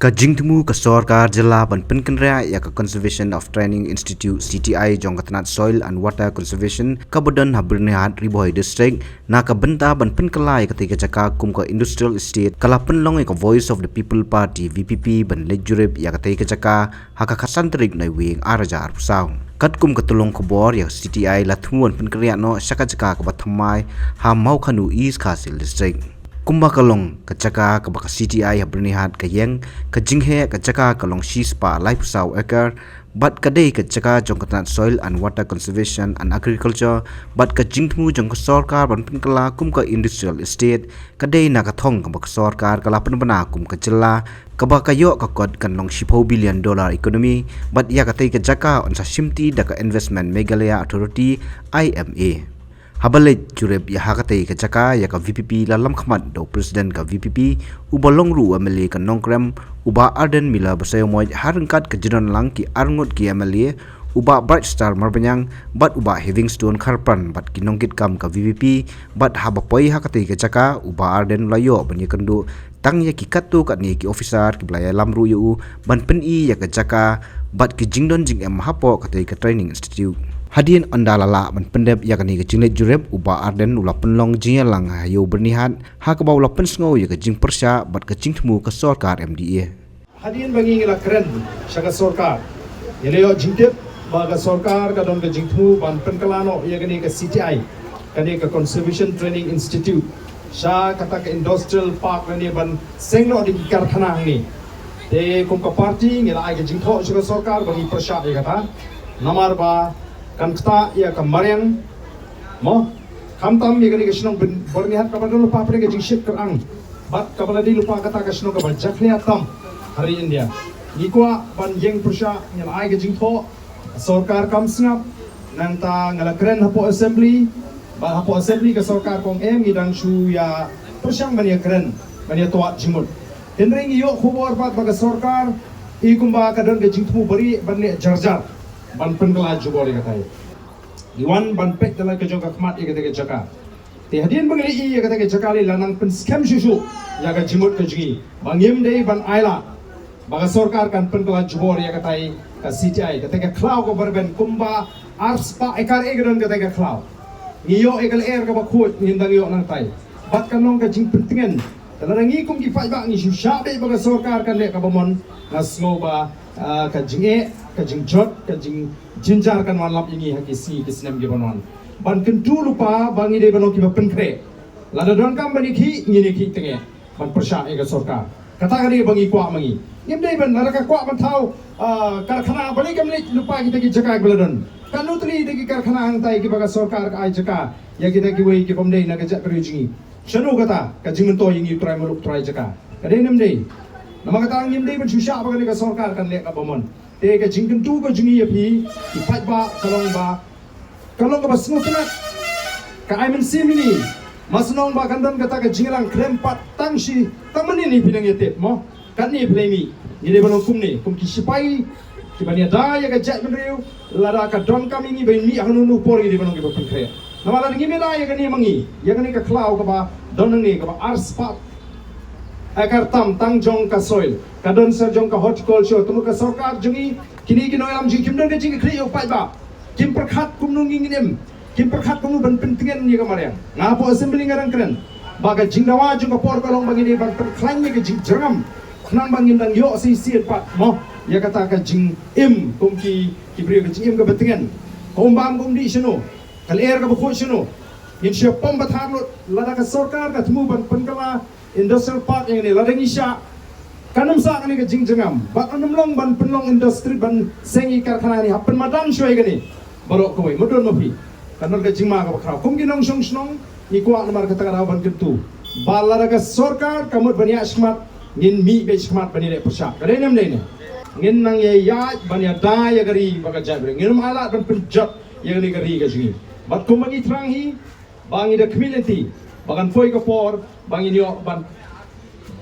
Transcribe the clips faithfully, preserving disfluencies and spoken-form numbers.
Ka jingthmu ka sorkar jylla ban pynkynriah ïa ka Conservation of Training Institute, C T I, jong ka tnat Soil and Water Conservation kaba don ha Byrnihat, Ri Bhoi District, na ka bynta ban pynkylla ïa katei ka jaka kum ka Industrial Estate, ka la pynlong ïa ka Voice of the People Party, V P P, ban leit jurip ïa katei ka jaka ha ka khatsan tarik Naiwieng ar hajar arphew saw. Katkum ka tyllong khubor, ïa ka C T I la thmu ban pynkynriah noh sha ka jaka kaba thymmai ha Mawkhanu, East Khasi Hills District. Kumba ka long ka jaka kaba ka C T I ha Byrnihat ka ïeng, ka jingheh ka jaka ka long shispah laiphew saw acre, bad ka dei ka jaka jong ka tnat Soil and Water Conservation and Agriculture, bad ka jingthmu jong ka sorkar ban pynkylla kum ka Industrial Estate ka dei na ka thong kaba ka sorkar ka la pynbna kum ka jylla, kaba ka ïoh ka kot kan long shiphew billion dollar economy, bad ïa katei ka jaka yn sa shimti da ka Investment Meghalaya Authority, I M A. Haba leit jurip ïa ha katei ka jaka, ïa ka V P P la lamkhmat da u President ka V P P, uba long ruh u M L A ka Nongkrem, u Bah Ardent Miller Basaiawmoit, ha ryngkat ka jingdon lang ki arngut ki M L A, u Bah Brightstar Marbaniang bad u Bah Heavingstone Kharpran bad ki nongkitkam ka V P P, bad haba poi ha katei ka jaka, u Bah Ardent u la ïoh ban ïakynduh tang ïa ki katto katne ki officer kiba la ïalam ruh ïa u ban pyni ïa ka jaka bad ki jingdon jingem hapoh katei ka Training Institute. Hadien ynda la lah ban pyndep ïa kane ka jingleit jurip, u Bah Ardent u la pynlong jingïalang ha ïew Byrnihat, ha kaba u la pynsngew ïa ka jingpyrshah bad ka jingthmu ka sorkar M D A. Hadien ba ngi la kren sha ka sorkar, ngi la ïoh jingtip ba ka sorkar ka don ka jingthmu ban pynkylla noh ïa kane ka C T I, kane ka Conservation Training Institute, sha kata ka Industrial Park lane ban seng noh da ki karkhana hangne. Te kum ka party ngi la ai ka jingthoh sha ka sorkar ba ngi pyrshah ïa kata, namar ba kan ktah ïa ka mariang, mo, khamtam ïa kane ka shnong Byrnihat kaba don lypa pdeng ka jingshit kyrang bad kaba la dei lypa kata ka shnong kaba jakhlia tam ha ri India. Ngi kwah ban ïeng pyrshah, ngi la ai ka jingthoh, ka sorkar kam sngap. Nangta nga la kren hapoh assembly, bad hapoh assembly ka sorkar ka ong em, ngi dang shu ïa pyrshang ban ïa kren, ban ïa twad jingmut. Hynrei ngi ïoh khubor pat ba ka sorkar i kumba ka don ka jingthmu bari ban leh jar jar ban pynkylla jubor ïa katai. Ngi wan ban peit da la ka jong ka khmat ïa katei ka jaka. Te hadien ba ngi la ïohi ïa katei ka jaka, la nang pynskhem shuh shuh ïa ka jingmut ka jong ngi ba ngim dei ban ai lad ba ka sorkar kan pynkylla jubor ïa katei ka C T I, katei ka khlaw kaba rben kumba arspah ekar eh ka don katei ka khlaw. Ngi ïoh ïa ka lyer kaba khuid, ngim dang ïoh nangtai. Bad kan long ka jingpyntngen. Te lada ngi kum ki paidbah ngi shu shah beit ba ka sorkar kan leh kaba mon, nga sngew ba, ah, ka jingeh, ka jingjot, ka jingjynjar kan wan lap ïa ngi ha ki sngi ki snem ki ban wan. Ban kyntu lypa ba ngi dei ban long kiba pynkhreh. Lada donkam ban ïakhih, ngin ïakhih tang eh ban pyrshah ïa ka sorkar. Kata ka dei ba ngi kwah ma ngi. Ngim dei ban, lada ka kwah ban thaw, ah, karkhana, balei kam leit lypa kita ki jaka kiba la don. Katno tylli kita ki karkhana hangtai kiba ka sorkar ka ai jaka ïa kita kiwei kibym dei na ka jaitbynriew jong ngi. Shano kata ka jingmyntoi ïa ngi u trai muluk trai jaka? Ka dei ne ym dei? Namar kata ngim dei ban shu shah ba kane ka sorkar kan leh kaba mon. Te ka jingkyntu ka jong ngi ïa phi ki paidbah ka long ba, ka long kaba sngewtynnat. Ka ai mynsiem ïa ngi. Mar shu ong ba kan don kata ka jingïalang khlem pat tang shi, tang mynnin phi nang ïatip mo. Katne phi la mih, ngi dei ban long kumne, kum ki sipai kiban ïada ïa ka jaitbynriew. Lada ka donkam ïa ngi ban mih hano hano por, ngi dei ban long kiba pynkhreh. Namar lada ngim ïada ïa kane ma ngi, ïa kane ka khlaw kaba don hangne kaba arspah ekar tam tang jong ka soil, ka don sa jong ka horticulture, te mut ka sorkar jong ngi, kine ki nongïalam jong ngi kim don ka jingkyrkhu ïa u paidbah. Kim pyrkhat kumno ngi ngin im. Kim pyrkhat kumno ban pyntngen ïa ka mariang. Nga hapoh assembly nga dang kren ba ka jingdawa jong ka por ka long ba ngi dei ban pynkhlaiñ ïa ka jingjyrngam khnang ba ngin dang ïoh shisien pat mo ïa kata ka jingim kum ki, ki briew, ka jingim kaba tngen. Ka um bam ka um dih shano, ka lyer kaba khuid shano. Ngin shu pom pathar lut. Lada ka sorkar ka thmu ban pynkylla Industrial Park ïa kane, lada ngi shah, kan ym sah kane ka jingjyrngam. Bad kan ym long ban pynlong industry, ban seng ïa ki karkhana ne hap pynmadan shuwa ïa kane. Baroh kawei, mut don ma phi, kan don ka jingma kaba khraw. Kum ki nongshong shnong ngi kwah namar kata ka daw ban kyntu ba lada ka sorkar ka mut ban ïaid shakhmat, ngin mih beit shakhmat ban ïaleh pyrshah. Ka dei ne ym dei ne? Ngin nang ïa ïaid ban ïada ïa ka ri bad ka jaitbynriew. Ngin ym ailad ban pynjot ïa kane ka ri ka jong ngi. Bad kumba ngi thrang hi, ba ngi da khmih lynti ba kan poi ka por ba ngin ïoh ban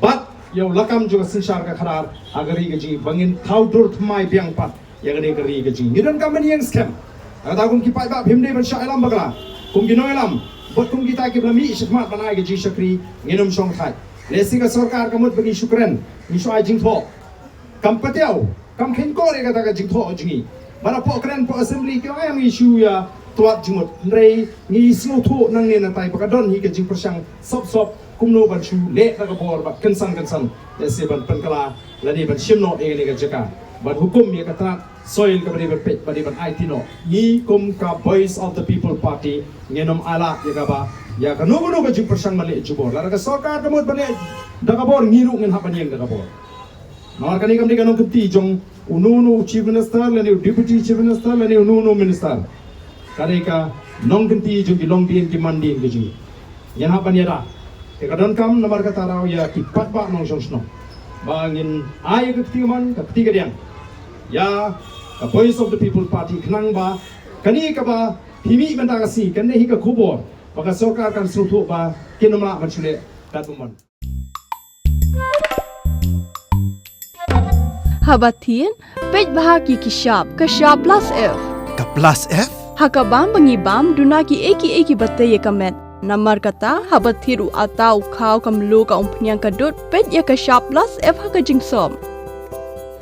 bat ïa u lakam jong ka synshar ka khadar ha ka ri ka jong ngi, ba ngin thaw dur thymmai biang pat ïa kane ka ri ka jong ngi. Ngi donkam ban ïeng skhem. Kata kum ki paidbah phim dei ban shah ïalam bakla. Kum ki nongïalam bad kum kita kiba la mih shakhmat ban ai ka jingshakri, ngin ym shong thait. Lehse ka sorkar ka mut ba ngi shu kren, ngi shu ai jingthoh. Kam patiaw, kam kheiñ kor ïa kata ka jingthoh jong ngi. Ba na poh kren poh assembly ki ong ai ngi shu ïa twad jingmut. Hynrei ngi sngewthuh nangne natai ba ka don hi ka jingpyrshang sop sop kumno ban shu leh da ka bor bad kynsan kynsan. Ïa se ban pynkylla lane ban shim noh ïa kane ka jaka. Ban hukum ïa ka tnat soil kaba dei ban peit, ba dei ban aiti noh. Ngi kum ka Voice of the People Party ngin ym ailad ïa kaba ïa kano kano ka jingpyrshang ban leh jubor. Lada ka sorkar ka mut ban leh da ka bor, ngi ruh ngin hap ban ïeng da ka bor. Namar kane kam dei ka nongkynti jong uno uno u Chief Minister lane u Deputy Chief Minister lane uno uno u Minister. Ka dei ka nongkynti jong ki longdien ki mandien ki jong ngi. Ngin hap ban ïada. Te ka donkam namar kata ruh ïa ki paidbah nongshong shnong ba ngin ai ka kti ka man ka kti ka diang ïa ka Voice of the People Party khnang ba kane kaba phi mih mynta ka sngi, kane hi ka khubor ba ka sorkar kan sngewthuh ba kin ym lah ban shu leh katba mon. Haba thied, peit bha ki ki shap, ka shap plus F. Ka plus F? Ha ka bam ba ngi bam, duna ki ei ki ei kiba tei ïa ka met. Namar kata, haba thied u ata, u khaw, ka mluh, ka umphniang, ka dud, peit ïa ka shap plus F ha ka jingsop.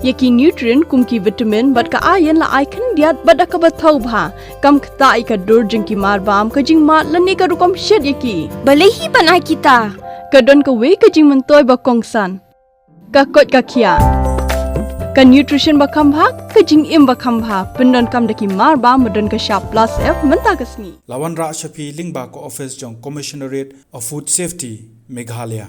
Ïa ki nutrient kum ki vitamin bad ka iron la ai khyndiat bad da kaba thaw bha. Kam ktah ïa ka dur jong ki mar bam, ka jingmad lane ka rukom shet ïa ki. Balei hi ban ai kita? Ka don kawei ka jingmyntoi ba kongsan. Ka koit ka khiah. Ka nutrition ba kham bha, ka jingim ba kham bha. Pyndonkam da ki mar bam ba don ka shap plus F mynta ka sngi. La wanrah sha phi lyngba ka office jong Commissionerate of Food Safety, Meghalaya.